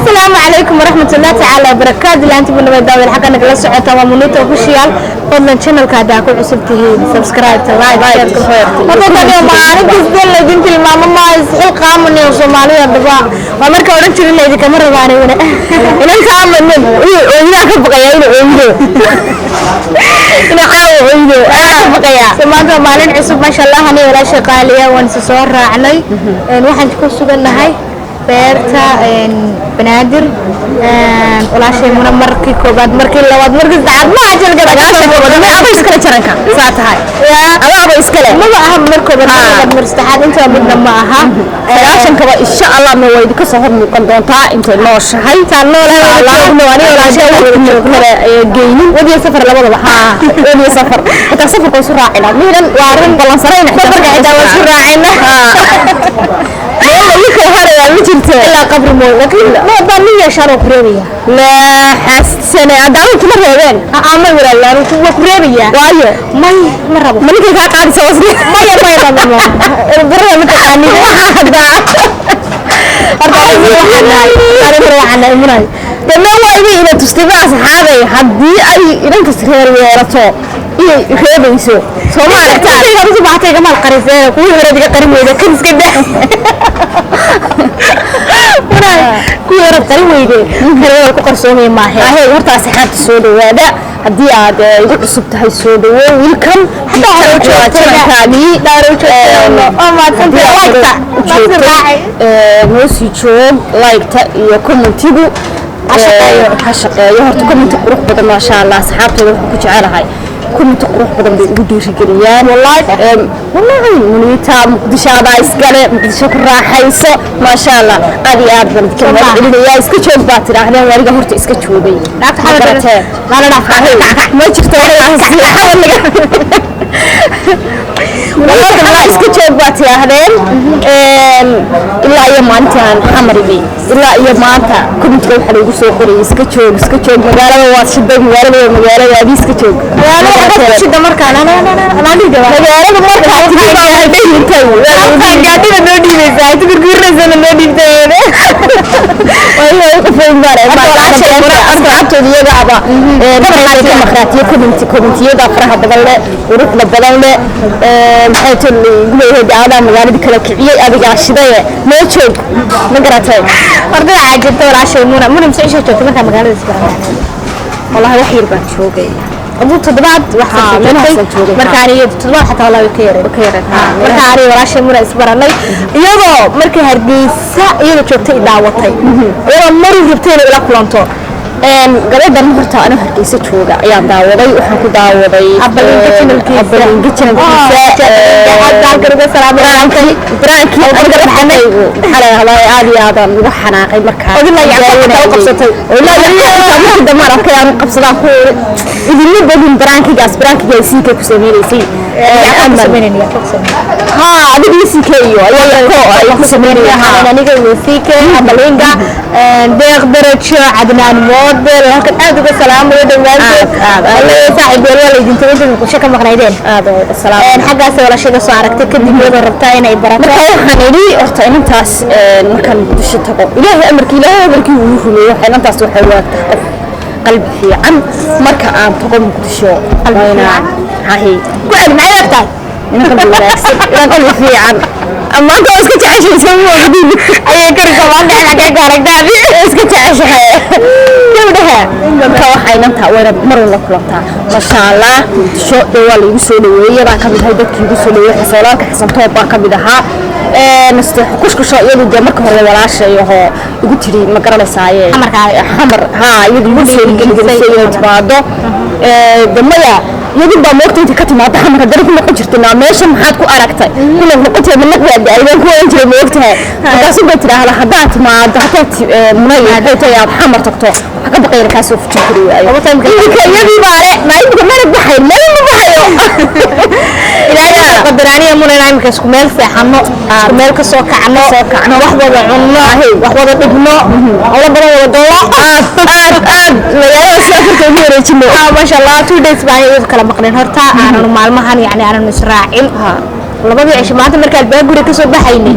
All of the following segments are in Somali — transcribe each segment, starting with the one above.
Asalaamu calaykum waraxmatullahi tacaala wabarakaatu. Laanti bunabay daawad xagga nagala socota waa Munuta Official. Fadlan channelka haddaa ku cusub tihiin, subscribe, like, share. Wadadani maalin kasta laydin tilmaamo, ma isxil qaamanayo Soomaalida dhaba. Waa marka odhan jirin laydinkama rabo aniguna. Inanka ama ooyinaa ka baqayaa inuu ooydo, inuu caawa ooydo ayaa ka baqayaa. So maanta waa maalin cusub, maasha Allah. Aniga walaasha qaaliya waan isa soo raacnay. Waxaan ku sugannahay beerta Banaadir. Walaashay Muna markii koobaad, markii labaad, markii saddexaad ma ajalgada. Ma abo iskale jaranka saa tahay? Adaaba iskale. Maba aha mar koobaad, mar labaad, mar saddexaad, intaba midna ma aha. 90-kaba insha Allah ma waa idinka soo hor muuqan doontaa intay nooshahay. Intaan noolahay wada joogno, aniga walaashay wada joogno. Kale geynin wadiyo safar labadaba. Haa, wadiyo safar, xitaa safarka isu raacina miinan waa arrin ballansanayna. Safarka xitaa waa isu raacina. Meel lagu kala harayaa ma jirto. Ilaa qabri mooy, laakiin ma haddaan nin yeeshaan waa ku reebaya. Laa xasane, hadda kuma reebeen. Aa, may walaalaan, waa ku reebayaa. Waayo? May, ma rabo. Ma ninkay kaa qaadaysa wasli? Maya, maya, maya, maya, barada ma taqaanin. Waxaa haddaa. Horta anigu waxaan nahay, anigu waxaan nahay Munay. Dee waa iga ina tustay ba asxaabay, haddii ay inantas reer yeelato inay reebayso, soo ma aragtaan? Intayga usu baxtay gamaal qariseen, kuwii hore iga qarin weyda, kan iska daa. Munay, kuwii hore qarin weyde, kan waa ku qarsoomay maahe. Ahey, horta asxaabta soo dhawaada. Haddii aad igu cusub tahay, soo dhawow, welcome. Haddaa hore u joogtayna- Channelkaagii. Hore u joogtay oo mahadsantahay, like-ta Joogtay, noo sii joog, like-ta iyo commentigu Ha shaqeeyo. Ha shaqeeyo. Horta commenti qurux badan, maasha Allah, asxaabtooda waxaan ku jecelahay commenti qurux badan bay igu dhiirigeliyaan. Wallaahi, Muniita Muqdisho adaa iskale, Muqdisho ku raaxayso, maasha Allah, aad iyo aad baan idinka mahad celinayaa. Iska joog baa tidhaahdeen, waaniga horta iska joogay. Ma garateen? Ma jirto waxaas, xabad laga walaa iska joog baa tidhaahdeen. Ilaa iyo maalintaan xamarimi ilaa iyo maanta commentiga waxaa loogu soo qorayay iska joog, iska joog, magaalada waad shiday, magaalada waa magaaladaadii, iska joog. Magaalada shida markaan Magaalada markaa tigi baa dhintay. Gaadhida noo dhiibaysaa, inta gurguurinaysana noo dhiibtay. Asxaabtooda iyagaaba ka maqraatiyo commentiyada faraha badan leh, quruxda badan leh. Maxay tol igu leeyahay, daawadaa magaaladii kala kiciyey, adigaa shidaye, noo joog, ma garatay? Horta waxaa jirta walaashay Muna. Muna mise isha joogtay markaa magaalada isbaranay? Wallahi wax yar baan joogay. Aduu toddobaad waxaa Meelahaasaan joogay. Marka aniga toddobaad xataa walaa way ka yareen. Ka yareen, haa. Marka aniga walaashay Muna isbaranay iyadoo markii Hargeysa iyadoo joogtay i daawatay, iyadoo mari rabtay inay ila kulanto. Gabadhan horta aniga Hargeysa jooga ayaan daawaday, waxaan ku daawaday Abalinka channelkiisa. Abalinka channelkiisa. Halkan uga salaamay. Prank-kii aniga dhexdaygu, maxaa la yidhahdaa, aad iyo aadaan ugu xanaaqay markaa. Ilaa Yacquub xitaa u qabsatay. Ilaa Yacquub xitaa markii dambe aan arkay aan qabsadaan ku idinma bogin prank-igaas, prank-iga siika ku sameynaysay. Yacquub ku sameynayna, Yacquub ku sameynayna. Haa, adiga iyo siika iyo ayaa ayaa ku sameynaya, haa. Aniga iyo CK Abalinga, Deeq Darajo, Cadnaan Model, halkan aad uga salaamayo dhammaantood. Aad, aad, aad. Wallahi saaxiib waa la idin tagay inta Muqdisho ka maqnaydeen. Aad oo salaam. Xaggaas walaashay soo aragtay kadib iyadoo rabtaa inay barato. Marka waxaan idhi horta inantaas markaan Muqdisho tago, ilaahay amarkii uu rumeeyey, waxa inantaas waxay waagtahay qof qalbi fiican. Marka aan tago Muqdisho waa inaan hahi Ku celi, maxay ogtahay? Inan qalbi wanaagsan, inan qalbi fiican. Maanta waa iska jeceshahay, soo ma ogdin? Ayay kari Soomaali xagee ka aragtaadi? Iska jeceshahay gabdhaha. Marka waxaa inantaa waa inaad mar la kulantaa, masha Allah. Muqdisho dee waa laigu soo dhaweeyey, baan ka mid ahay dadkii igu soo dhaweeyey. Xasoolaalka Xasantoob baan ka mid ahaa. Kushkusho iyadu dee marka hore walaashay ahoo igu tiri, ma garanaysaaye? Xamarkaaga. Xamar, haa, iyadu igu soo gelisay inay timaado. De maya, iyadu baa moogta inta ka timaado Xamar haddana ku noqon jirtay, naa meesha maxaad ku aragtay, ku noqon jirtay, ma naqdaa baan ku oran jiray, moogtahay? Markaasu bay tidhaahdaa haddaad timaado, haddaad Munay maxay tahay aad Xamar tagto, waxaa ka baqayna kaa soo fujin kari waayo. Iminka iyadii baa le naa iminka mana baxayo, meel ma baxayo. Ilaahay wuxuu qadaraaniya Muna inaan imika isku meel seexano, isku meel ka soo kacno, wax wada cunno, wax wada dhigno, howlo badan wada gallo. Aad aad aad magaalada safarka ugu wareejino. Ah, maasha Allah, 2 days baan iyadu kala maqneen horta, aananu maalmahan yani aananu israacin. Labadii cisho maanta markaan baaguri ka soo baxaynay,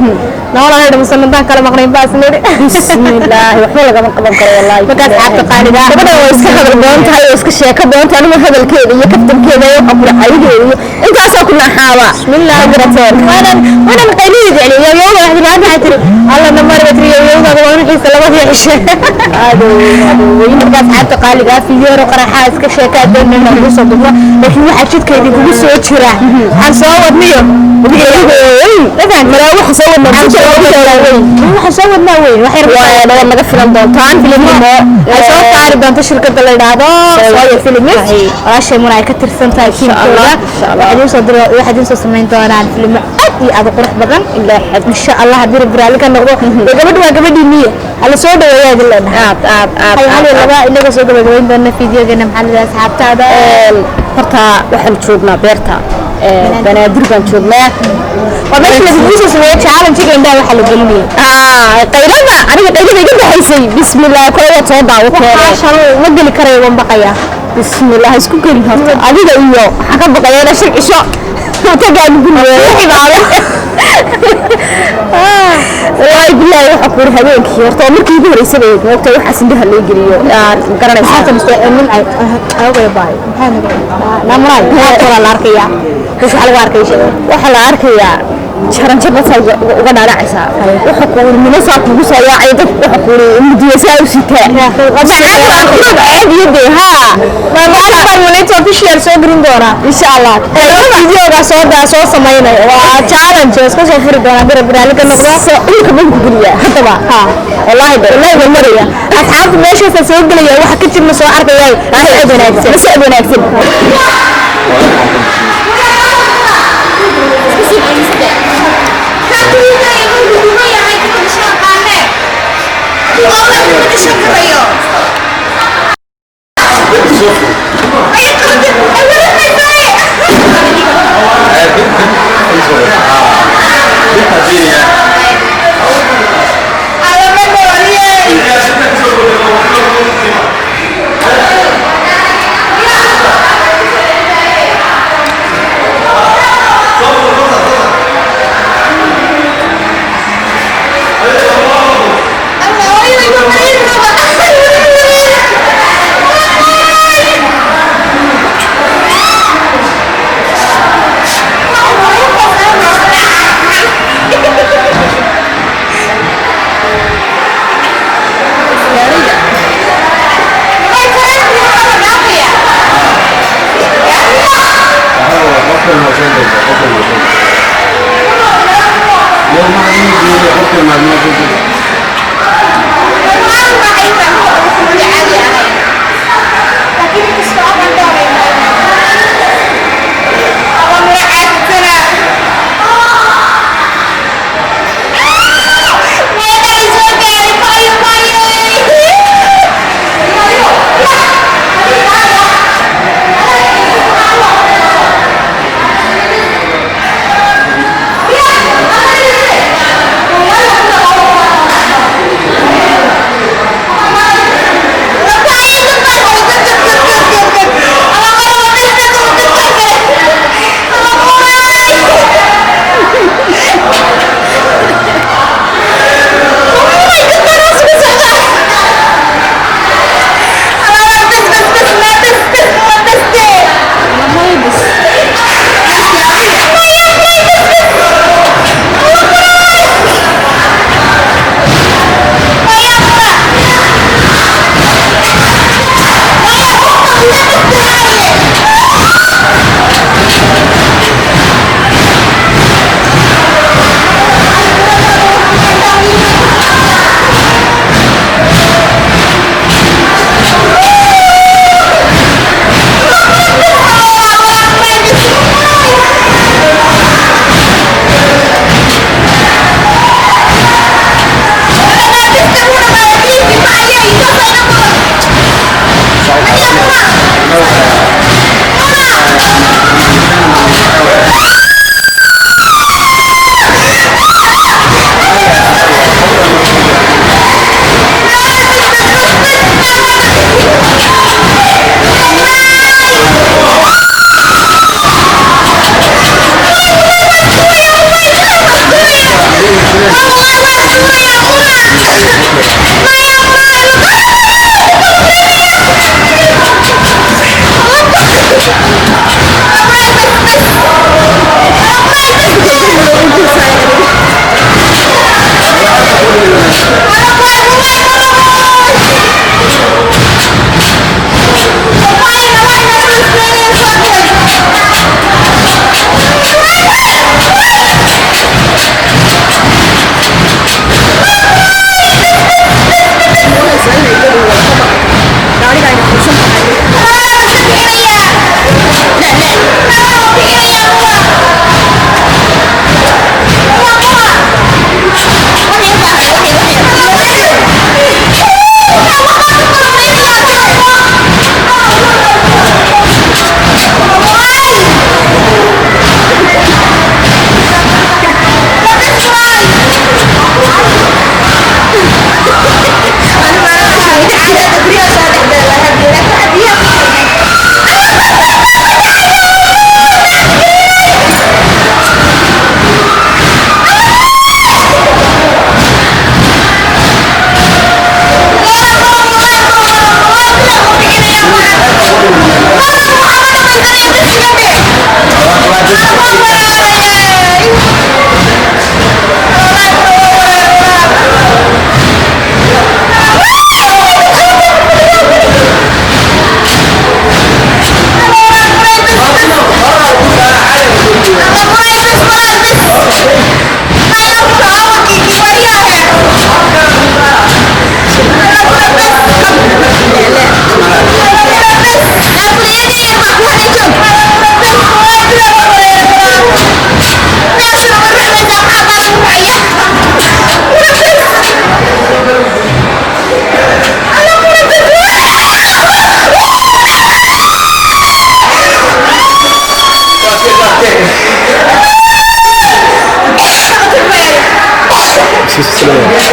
nolol dhamasanadaan kala maqnayn baa isnidhi. Bismillaahi, waxba lagama qaban karo wallaahi. Markaas xaabta qaaliga ah. Gabadhan waa iska hadal badan tahay oo iska sheeko badan tahay. Anigu hadalkeeda iyo kaftankeeda iyo waxaan kula cayideeda iyo intaasaa ku naxaaba. Bismillah. Garateen. Waanan qaylihi jecliyay yowyowda. Waxdi maanta waxay tiri alla namar bay tiri yowyowdaada waa nuxiisa labadii cisho. Aad weyn, aad weyn. Markaas xaabta qaaliga ah, fiyooro qaraxaa iska sheekaa doonayna inaan kuu soo dubno, laakiin waxaa jidka idinkugu soo jira waxaan soo wadniyo. Maraa waxa soo wadnaa Waxaan soo wadnaa weyn wax yar. Waa naga filan doontaan filimo. Ay soo saari doonto shirkadda la yidhaahdo Sooya Films, walaashay Muna ay ka tirsan tahay tiimkooda. Insha Allah. Waxay idiin soo samayn doonaan filimo aad iyo aad u qurux badan ilaa xad. Insha Allah, haddii Rabbi raalli ka noqdo. Ee gabadhu waa gabadhii niye hala soo dhaweeyaa idin leenahay. Aad aad aad. Hal hal iyo laba inaga soo gabagabayn doona fiidiyogeena. Maxaa la yidhaha asxaabtaada? Horta waxaan joognaa beerta Banaadir baan joognaa. Waa meesha lagugu soo sameeyo challenge-ga indhaha waxaa la gelinayay. Qaylada aniga qaylada iga baxaysay, bismillah, kole waad soo daawateen. Waxaa shalay ma geli karayo, waan baqayaa. Bismillah, isku gelin horta adiga iyo waxaa ka baqaya inaa shan cisho tagaan gurigeeda xibaado. Wallaahi billahi, waxa kuuri habeenkii horta waa markii ugu horeysay bay moogta waxaas indhaha loo geliyo aad garanaysaa. Maxaa samistay nimcay awgay baay maxaa namuray maxaa la arkayaa bas waxa lagu arkay shay? Waxaa la arkayaa jaranjar basaa uga dhaadhacaysaa. Waxa kuuri nimansaa kugu soo yaacay dad, waxa kuuri mudiyasaa u sitaa macaan caadiyo dee haa. Maalin Munito Official soo gelin doonaa insha Allah. Videoga soo daa soo sameynay waa challenge iska soo furi doonaa bir biraali ka noqdo. Dhulka baan ku geliyaa haddaba ha. Wallaahi wallahi waa maraya asxaabta meeshaasa soo gelaya waxa ka jirna soo arkaya. Socod wanaagsan. La socod wanaagsan.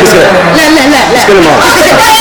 Iskale. لا لا لا لا. Iskale maaha.